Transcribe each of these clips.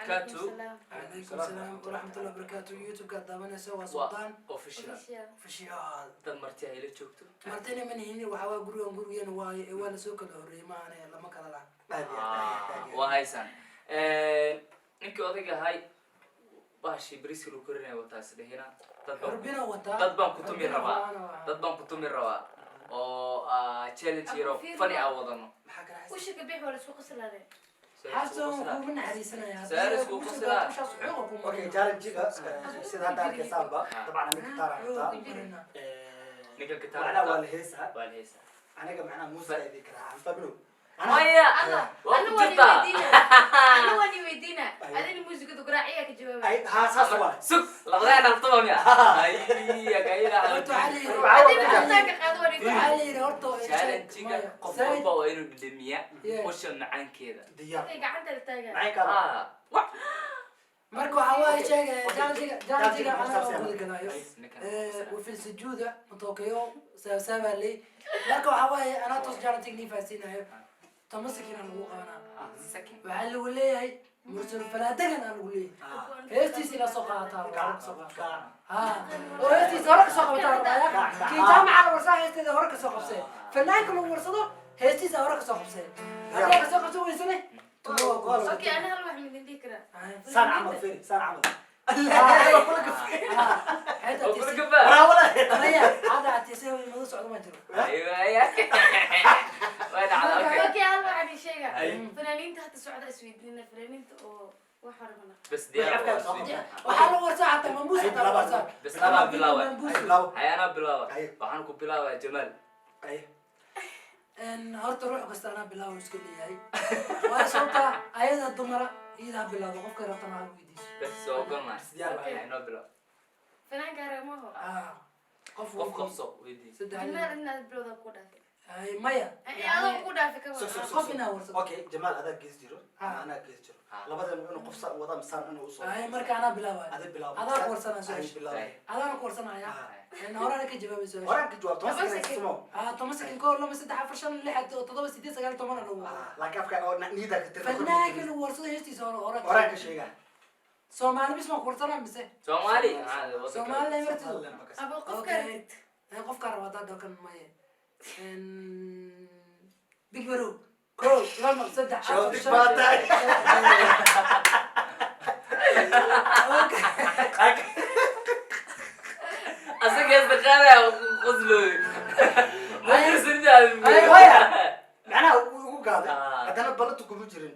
Wabarakaatu. Calaykum salaam waraxmatullahi wabarakaatu. YouTube-ka daawanaysa waa Sultaan Official. Official. Dad marti ay la joogto. Martina ma nihin. Waxaa waa gurigan, gurigeena waaye ee waa lasoo kala horreeyey, maahane lama kala laha. Aad iyo aad, aad iyo aad, aad iyo Waa haysaan ninkii odayga ahay, baashii bariiska lagu korinaya wataa isdhehina dad baan Xurbina wataa. Dad baan ku tumi Xurbina rabaa. waana waa. Dad baan ku tumi rabaa oo challenge yaro funny aan wadano. Maxaa kana xasan? Usha kabix waa laisku qoslaade. Xasan kuuma naxariisanaya. Saar isku qoslaa. Ushaas xooga ku Okay, challenge-ga sida hadda arkaysaanba, dabcan aniga gitaar aan wataa. Ninka gitaar Macnaha wataa. waa la heesaa. Waa la heesaa. Aniga macnaha muusa idin karaa aan fahmino. Maya. Alla. Waa Ana ku waan jirtaa. iweydiina, ana waan iweydiina, adina muusikada garaaciyaa ka jawaabay. Ay ha, saas waa. Sug, labadaan altuba miya ay agayda. Horta waxaa la yidhi Adina xataa ka qaado waan waxaa la yidhi horta Challenge-ga qof walba waa inuu dhadhamiyaa usha macaankeeda. Diyaar. Gacanta la taagaa. Maxay kaala? Ah, wa Marka waxaa waaye sheegaya challenge-ga anaa oo guda galaayo. Ninkan. وفي السجودة matokeo saabsaabaaley. Marka waxaa waaye anaa toos challenge nii fahansiinayo. 10 second aan lagu qabanaa. Second. Waxaa lagu leeyahay Mursal Falaadegan aa lagu leeyahay, heestiisa ila soo qaadataa, hore kasoo qaadataa ha, oo heestiisa hore kasoo qabataa rabaya. Kii jaamaca la warsaa heesteeda hore kasoo qabsee, fanaanka lagu warsado heestiisa hore kasoo qabsee. Haddii kasoo qabsan weysane, tumo waa ku warsato. Okay, ana hal wax midin dhihi karaa. Saan camal, firi, saan camal. Xeeta Oo kula tiisi. gabaa. Waraa wala. Maya, hadda atiisay way madu socdo ma jiro. Aywa, aya way dhacda, okay. Okay, hal waxaan ii sheega. Ay. Fanaaniinta hadda socda isweydiina, fanaaniinta oo wax hore mana. Bas, diyaar. Afkaa Waa soo isweydiin. Waxaa lagu warsaa xataa mambuus, xataa lagu warsaa. Bas, anaa bilaabay. Mambuus. Bilaabo. Hay, anaa bilaaba. Ay. Waxaan ku bilaabaya Jamaal. Ay. Horta ruux kasta anaa bilaabo iska leeyahay, waa sababta ayada dumara iyada ha bilaabo, qofka rabtana ha weydiiso. Bas, soo ogolnahay. Diyaar. Okay. Hay, inoo bilaab. Fanaanka haramaho. Ah, qof Qof qabso, weydii. Saddex. Jamaal, inaad bilowda ku dhaafay. Ay, maya. Adoo ku dhaafay ka. Sug, sug, sug. Qof inaa warsato. Okay, Jamaal, adaa gees jiro. Ah. Anaa gees jiro. Ah. Labadan inuu qof saan wada misaan inuu usoo. Ay, marka anaa bilaabaya. Adaa bilaabo. Adaa ku warsanaa Ay, su-aasha. bilaabo. Adaana ku warsanaya. Ah. Horena ka jawaabay su-aasha. Horaan ka jawaab, 10 10 second second. sumo. Ah, 10 second: kow, laba, saddex, afar, shan, lix, toddoba, sideed, sagaal, toban lagu Ah, laakiin afka oo niida ka tir. Fanaanka lagu warsado heestiisa hore hore. Horaan ka sheegaa. Soomaali bis ma ku warsanaa mise? Soomaali ah, waddanka. Soomaali martidu. Abo qofka. Okay. Qofka raba haddaa dalkan maye. Big Barow: kow, laba, saddex, afar, Shawdig shan. baa tahay. Okay. Asaga heesta qaadaya qoslooy ma tirsanida. Ay, Maya. Macnaha wuu igu gaaday. Ah. Haddana ballantu kuma jirin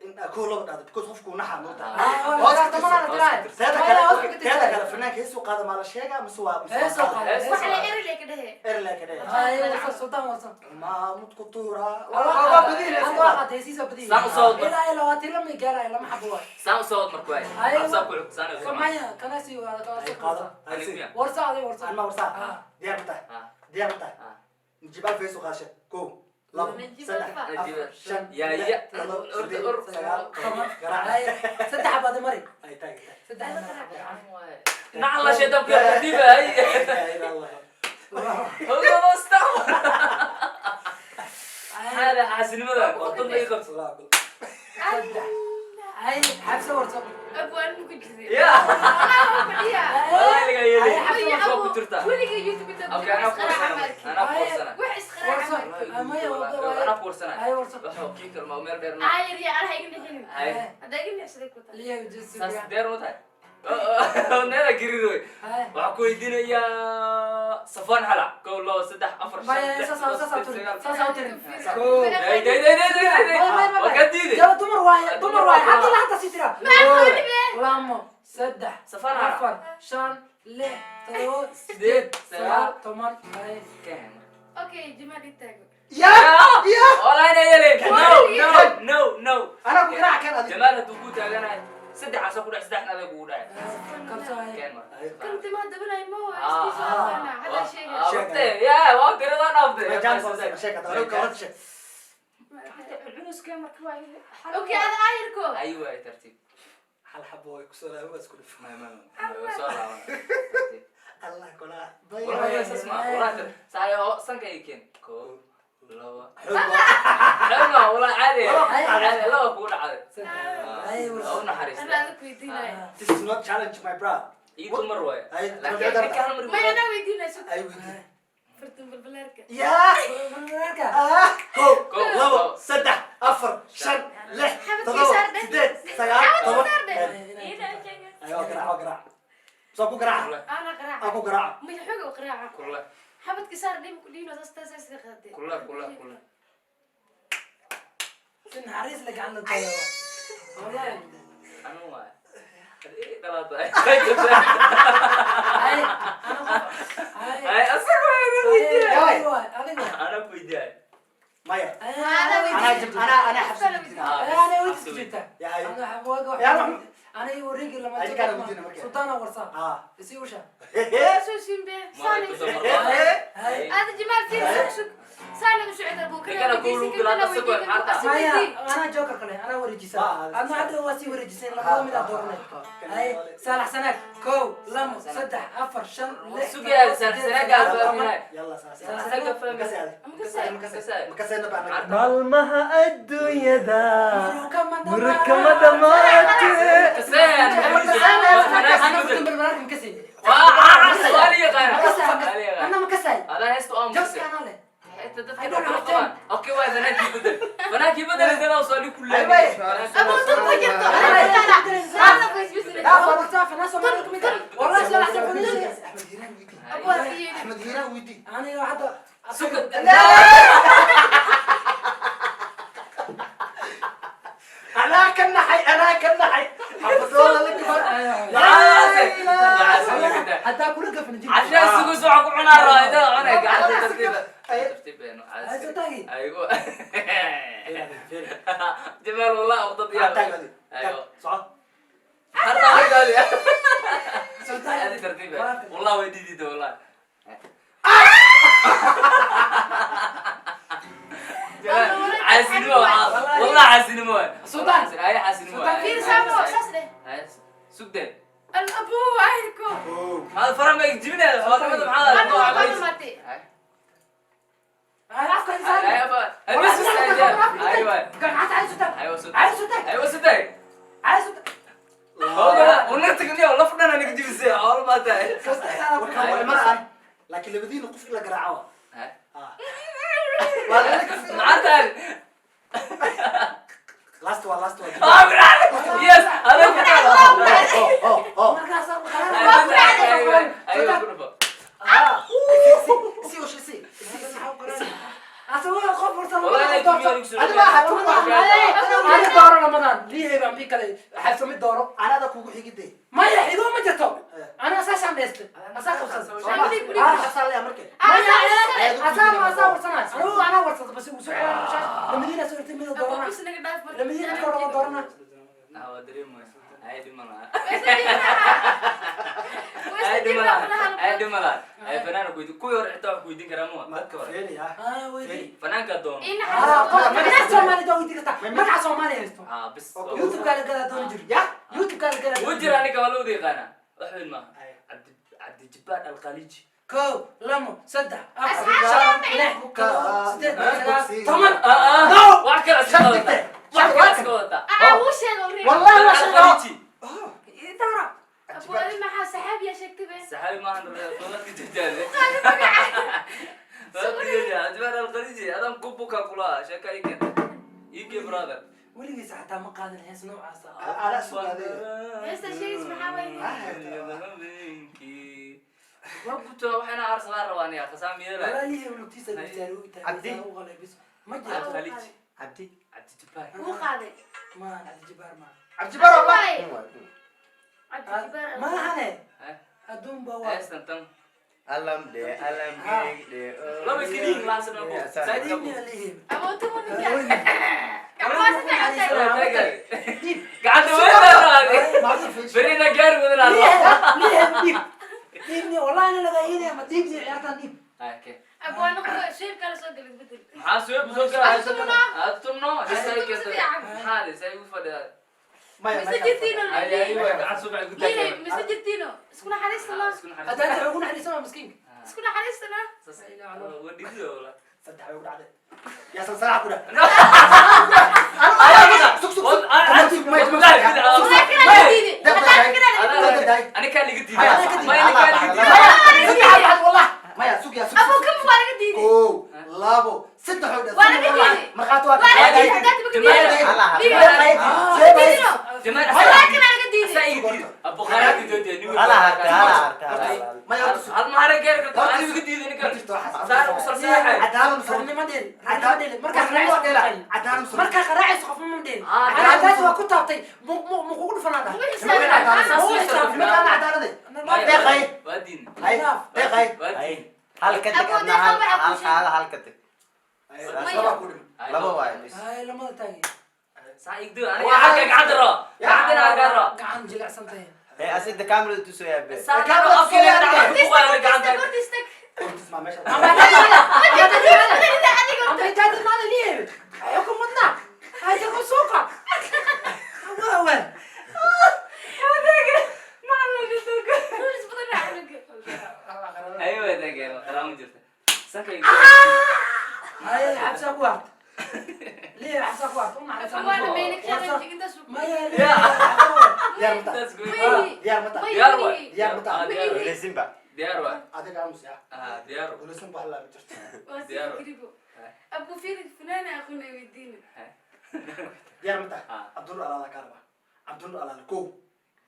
in aa kow, laba dhahdo, because qofku naxaa noo tahay. Ah, Hoos ka toban tirso. la tiraa. Teeda Maya, kale, hoos ka okay, teeda tirso. kale, fanaanka heesuu qaada maa la sheegaa mise waa Heesuu qaada? qaada. Hees. Wax la erle ka dhehe. Erle ka dhehe. Ay, warsan, Sultaan warsan. Maamud ku tuuraa. Waa Waa badiil. waa qaatay heesiisa badiil. Saan u soo wad. Ilaa iyo 20 lama gaarayo, lama xabo waay. Saan usoo wad marka waay. Ay, Absaa ku xig saan usoo. Maya, kana sii waa kana Ay, sii. qaado. Ay, Anigu sii. miya? Warsa, aday warsa. Anma warsaa. Ah. Diyaar ma tahay? Ah. Diyaar ma tahay? Ah. Najib Alfa heesuu qaashe: kow, labo, Najib saddex, Alfa. afar, Najib. shan, Ya, lix, ya. toddoba, Or- sideed, or- sagaal, 10. Garaac. Ay, saddex xabaad mari. Ay, taag, taag. Saddex xabaad. Nacla shaytaan ku diba ay. La ilaha illa Allah. Howlo astagfir. Hada xaasinimada waa dad la ii qabto. Allah akbar. Saddex. Ay, xabse warso. Abwaan ma ku jirtay? Ya. Walaa fadhiya. Wallahi laga yeelay. Ay, Waa ku jirtaa. Weliga YouTube inta Okay, anaa ku warsana, anaa ku warsana. wax isqaraaca. Warso. Maya, Anaa ku warsana. Ay, warso. Waxa kii kalma meel dheer ma. Ayar ya alaha iga nixinin. Ay. Haddaa iga nixsaday ku tahay. Liya jisi. Saas dheer ma tahay? Needa gariir wey. Ay. Waxaan ku weydiinayaa Safaan Xala: kow, laba, saddex, afar, shan, Maya, lix, saas toddoba, saas sideed, tirin. sagaal. Saas tirin. Kow. Day, day, day, day, day, day. Waa ka diiday. Jaba dumar waaye, dumar waaye. Hadda la hadda sii tira. Ma Lamo, saddex, Safaan Xala. afar, shan, lix, toddoba, sideed, sideed, sagaal. sagaal, 10. Ay. Keen. Okay, Jamaal itaago. Ya ya. Wallahi ina yeelay. No, no, no, no. Anaa ku garaac kan adiga. Jamaal hadduu kuu taaganahay, saddex asa ku dhac, saddexna adag kugu dhacay. Kabso ay. Keen marka. Kan timaha dabanay ma Ah, istiisa ah, aqaana hadda sheega. Ah, waqti, ya, waa tirada dhaaftay. Jaan sheeg hadda, anigu ka sheeg. Cunuskee marka waa. Okay, ada ayarko. Aywa, tartiib. Hal xabo way kusoo laabay, waa isku dhif. Ma ma ma soo laaban. Tartiib. Allah kula. Wallahi saas ma wallahi saayo sanka ay keen: kow, labo. Laba. Xoog waa. Laba, walaa caadi. Laba ku dhacday. Caadi, laba kugu dhacday. Ay, Waa u naxariistay. Anaa adag weydiinaya. This is not challenge, my brother. Ii dumar waaye. Ay, Laakiin ninka hal mar Maya, anaa weydiinaya, sug. Ay, weydiin. Fartun balbalaarka. Yaa. Marka Ah, kow, Kow, labo, labo, saddex, afar, shan, lix, Xabadkii toddoba, saar dheh. sideed, sagaal, Xabadkii toban. saar dheh. Ay, waa garaac, waa garaac. Soo ku garaac. Kule, Anaa qaraaca. Aan ku garaac. Maya, xoog u qaraaca. kule, Xabadkii saar dheh, ku dhiino, saas taas saas qaadee. kule, kule, kule. Si naxariis la gacan la taayo. Wallahi. Anu waaye. Ii dhalaatay. Ay, ana qof. Ay. Ay, asaga waaye, anaa weydiiyay. Ay, waay, adiga. Anaa ku weydiiyay. Maya. Ay, Anaa weydiiyay. Anaa xabsi weydiinaa. Ay, ana weydiis jirta. Yaa, ay. Ana waga. Yaa, wax- Ana wareegi lama. Ay, kaana weydiina marka. Sultaana warsa. Ah. Isi usha. Soo simbe. Ma Saani ku u soo socda. marwaa. Ay. Aada Jamaal, fiir, sug, sug. Saani u socda, buu kana Ninkana weydiisay, kuulu kana bilaad weydiin, asagoo kana xarta. asi Maya, weydiin. anaa joker kale, anaa wareejisa. Ah, Adna hadda waa sii wareejisay, labada mid aad dooranay. Ay, saalax sanaag, kow, lamo, saddex, afar, shan, lix, Sugaya, toddoba, saalax sideed, sanaag sagaal, aa toban. fahminay. Yalla, saas. Asaga fahmi. Makasay adi. Makasay. Makasay. Makasay na baa naga. Maalmaha adduunyada Muruka ma muruka ma dhammaate. Kasee, Ana anaa furtan balbalaarka makasay. Waa, waa yaqaana. Makasay. Waa yaqaana. Ana makasay. Adaa heesta u aamusay. Jabka anaa leh. Inta dadka dhan kala qabaan. Okay, waay, fanaankii bedel. Fanaankii bedel, isna oo soo ku leeyahay. Ay, Abuu, tun ku jirto. Anaa taala. Anaa ku isbisinay. Ah, warta fanaan Soomaaliya kamid ah. Wallahi saalax sanaag. Axmed Hiiraan weydii. Abuu, ha yeelin. Axmed Hiiraan weydii. Aniga hadda Suga. Anaa ka naxay, anaa ka naxay. Xabadooda la gabar. Hadaa kula gafan jirto. Cashaa sugu soo ku cunaa rabaa, inta cunay gacanta tartiib. Tartiib beeno. Ay, soo taagi. Aygo. Jamaal, wallah, waqti Taag diyaar. adi. Taag. Aygo. Soco. Harta way gaali. Soo taagi. Adi tartiib. Wallah way diidida wallah. Xaasinimo waxaa. Wallah xaasinimo waay. Sultan. Ay, xaasinimo waay. Fiir, saamo, saas dheh. Ay, sugdeen. Abuu, ayko. Kow. Maxaad faraha ma jibinaysaa? Xoolamada maxaad Anaa waa dhamaatay. Ay, Ay, afka insaan. ay, ay, bas, bas, ay, ay, ay, Gacanta ay soo taag. ay, waa soo Ay, soo taag. ay, waa soo taag. Ay, soo taag. Hawgala, una tagniyo, laf dhan aniga jibisay, xoolo baa tahay. Soo taag. Warkaan waa imanayaan. Laakiin labadiina qof in la garaaco. Ay. Ah. Waa lala ka- Maxaa tahay? Last one, last one. Ah, bilaa- Yes, adag ku taal. Oh, oh, oh. Markaas Ay, ay, ay, ay, ay, ku dhufo. Ah. Si, si, si, si. Asagoo qof fursa Wallahi, lama inay doorto. jibiyaan igu soo Adiga ha tuur. Ani dooro lamadan. Liihay baan bii kale. Xabsami dooro. Anada kugu xigidee. Maya, xigoo ma jirto. Ana asaasaan dheestay. Asaa qabsan. Ah, xabsaan leeyahay markay. Maya, asaa asaa warsanaa. Anigu anaa warsada bas ugu soo celaa ushaas. Lamadiina soo irtay mida Abuu, doorana. bis naga dhaaf marka. Lamadiina ka hor doorana. Ah, waa dareemaya. Ay, dhima laha. Waa isla jirnaa. Waa isla Ay, dhima jirnaa, laha. walahi. Ay, dhima laha. Ay, fanaana ku weydiin. Kuwii hore xitaa wax ku weydiin karaa ma waa? Dadka hore. Feeli, ah. Ah, weydii. Fanaanka doono. Ii Ah, naxariiso. qof magaca Soomaali doo weydii kartaa. Magaca Soomaali haysto. Ah, bis. Okay. YouTube-kaa la galaa doona jiro. Ya. YouTube-kaa la galaa. Wuu jiraa ninka, waa la wada yaqaanaa. Wax weyn maaha. Ay. Cabdijabbaar Alkhaliiji. Kow, lamo, saddex, afar, Asxaabta shan, yaa lix, toddoba, sideed, sagaal, toban. Ah, ah. No. Wax kale iska Shan wadataa. dhigtay. Wax kale iska wadataa. Ah, wuu sheegay already. Wallahi waa sheegay. Alkhaliiji. Daara. Abuu, adi maxaa saxaabiyaa sheegtay be? Saxaabi maahan, dowladka jajaale. Qaadi magaca. Dowladka jajaale. Cabdijabbaar Alkhaliiji. Adaan ku bukaa kula. Sheeka ii keentay. Ii kee, brother. Weligiisa xataa ma qaadan hees noocaas ah. Anaa sugaaday. Heesta sheegis maxaa waaye? Habeenkii. Waa gutaa, waxayna aarsadaan rabaan aniga, khasaam yeelay. Walaalihii lugtiisa gurtaay u Cabdi. taagay u qalay bis. Ma jirto. Alkhaliiji. Cabdi. Cabdijabbaar. Wuu qaaday. Ma Cabdijabaar ma. Cabdijabaar wallah. Waaye. Cabdijabaar. Ma lahane. Eh? Adduun baa waa. Heestan tan. Alam dhe, alam gig dhe. Laba iska dhihin, laasna ku. Said ka Diibni bu. alihim. Abuu, tumo ninka. Gacmaha si fiican u taag. Diib. Gacanta weyn baa raadi. Maanta fiish. Berina gaari wadan arba. Liihay diib. Diibni wallahi ina laga hiinaya ma diibni ciyaartan diib. Ay, okay. Abuu, ana qofka shayb kala soo galay bedel. Maxaa suweb soo galaa? Aad tumno. Aad tumno. Heesta ay Aad tumno si keentay. fiican. Maxaa le, say ugu fadhidaa. Maya, Mise maya. jirtiino Ay, ay, way, gacan subax ku Liihay, taagay. mise jirtiino. Isku naxariistana. Isku naxariis. Hadda inta ugu naxariisama miskiinka. Isku naxariistana. Saas. Waa dhigida wallah. Saddex bay ku dhacday. Yaa san salaax ku dhac. Anigaa liga diiday. Maya, anigaa liga diiday. Saddex bay wallah. Maya, sug yaa sug. Abu kam waa laga diiday. Kow, labo, saddex oo dhan. Waa laga diiday. Markhaati waa Waa laga diiday, haddaad tiba ka diiday. Jamaal. Waa kana laga diiday. Asaa iga diiday. Abuqaraa diiday nin. Hala harta, hala harta, hala harta. Maya, horta sug. Hal mahara gaari karto, aniga iga diiday ninkan. Saar u salsaaxay. Cadaalad ma soo. Ragnimo dheel, ragnimo dheel. Markaa Ragnimo qaraacayso dheela. qofma dheel. Cadaalad ma soo. Markaa qaraacayso qofma ma dheel. Ah, Ana taas waa ku taabtay. Mu kugu dhufanaa dhahay. Kuma xisaabtan. Nimankaan cadaalade. Maya, Deeqay. waa diin. Hay, deeqay. Waa Hay, diin. hal ka tag Abu, adna, deeqa hal waxaa hal ku qaada, hal ka tag. Laba ku dhiman. Laba waayo bis. Ay, lamada taagi. Saa iga diiday. Aniga halka gacanta roo. Gacantana halka roo. Gacan jilicsan tahay. Ee, asida kamerada tusaya be. Saa roo, afka ilaa dhaca ku qaada gacanta. Horta istag. Hortis maa meesha. Ama Adiga ama intaad imaada liye. Xukuumadna. Ay tago suuqa. Waa waa. Rulis badan aa cunuga. Aywa, taageero. Qaraamo jirta. Sanka iga diiday. Ay, xabsa ku waart. Liye xabsa ku waart. Uma xabsa. Waa dhameynay challenge intaas uu- Maya. Diyaar ma tahay? That's good. May- Diyaar ma tahay? may- Diyaar waay. Diyaar ma tahay? Ah, diyaar waay. Guuleysinba. Diyaar waay. Adiga aamus yaa. Ah, diyaar waay. Guulaysan baa hallaabi jirta. Waa sii Diyaar. fikribo. Abu fiiri funaana aqoon ay weydiina. Diyaar ma tahay? Ah. Cabdullah Alaala kaa rabaa. Cabdullah Alaala. Kow,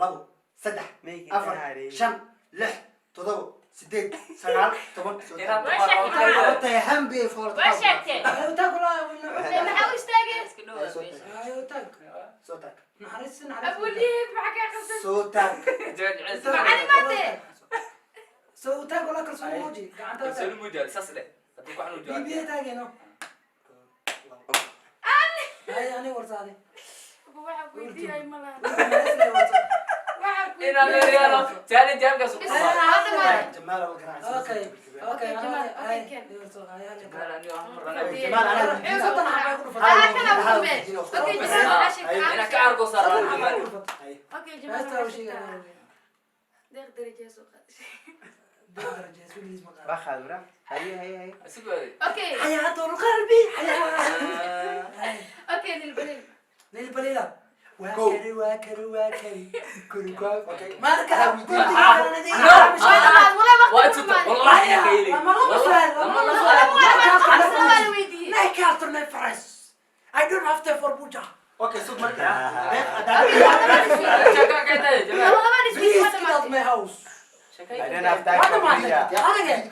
labo, saddex, Make it afar, hard. shan, lix, toddoba, sideed, sagaal, toban. Soo Inaad taag. Waa sheegtay. Horta hambi foolata. Waa sheegtay. Ay, taag walaa. Ee, maxaa u istaagay? Soo taag. Ay, taag. Soo taag. Naxariis, naxariis. Abu liib maxaa kaa qabsan? Soo taag. Macallin maate. Soo taag walaa, kalsooni muuji. Gacanta taag. Kalsooni muuji, saas dheh. Haddii ku xanuun jiro. Bibiya taageno. Ay, ani warsaaday. Abu waxaa ku weydiiyay ma laha. Waxaa Waxaa ku Inaad weydiiyay. leeyahay challenge halkaas ku Bis- qabaa. hadda maate. Jamaal oo garaac. Okay. Okay. Jamaal, okay, Ay, Ken. ay, ay. Jamaal, aniga wax ma ranayo. Jamaal, aniga weydiina. Soddon xabaa ku dhufatay. Ah, kana ugu dambeey. Okay, Jamaal, waxaa sheegtay. Inaan ka argo saaran Jamaal. Hay. Okay, Jamaal, Heesta waxaa u sheegay. sheegtay. Deeq darajo soo qaaday. Waa qaad bra. Haye, haye, haye. Isigu waday. Okay. حياة القلب حياة. Okay, Nilbalil. للبليلة واكري واكري واكري كل كواب Okay. مالك. Ah, Waa walaa Waa waqti tuta. ku Wallahi yaa ka yeli. لما لما سؤال لما Lama سؤال. Waa la weydiiyey. نايك فرس I don't have time for buja. Okay, sug marka. Deeq, cadaalad. Shaka ka tahay, Jamaal. Laba laba Please isweydiin waa get out dhamaatay. my house. Shaka iga I don't tahay. have time وانا for ما buja. عندك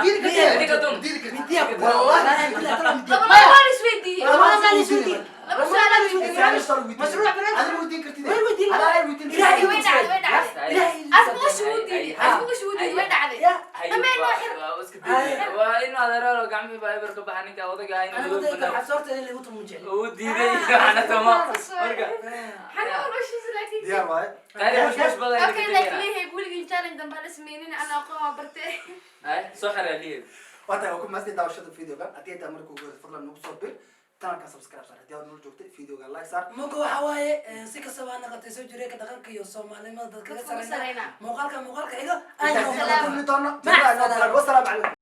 Diidi kartid. Ninka dun. Diidi kartid. مديا. Wallahi. Laba laba waa la isweydiiyey. لما ما لي Laba su'aal aa la weydiiyey. مشروع بلد. Adiga weydiin kartid. Way weydiin. Adiga weydiin kartid. Ilaahay Way dhacday, way dhacday. إلهي. Asbuuc wuu diiday. Asbuuc wuu diiday, way dhacday. يا Hay, Dhammaan waa xir. waa iska diiday. Waa in adeero gacmihii baa eber ka baxa ninka odayga ah انا inuu بدي banaan. حصرت اللي قلت مجعل. Uu diiday waxna tamo. Marka Xanuun ushiisa laakiin. Diyaar waaye. taari mushmush badan Okay, ka laakiin tegayna. leeyahay weligii challenge dambe ha la sameynin, ana aqoon waa bartay. Ay, soo xiraa liid. Waa tahay, waa ku mahadsan daawashada videoga. Haddii ay tahay marka ugu horreysa, fadlan nagu soo bir. Channelka subscribe saar. Haddii aad nala joogtay, videoga like saar. Muga waxa waaye si kastaba ha noqotay soo jireenka dhaqanka iyo soomaalinimada dadka Dadka ka ugu sareyna sareyna. muuqaalka muuqaalka xiga Intaas aan kulmi doono. Mac salaam. Wassalaamu calaykum.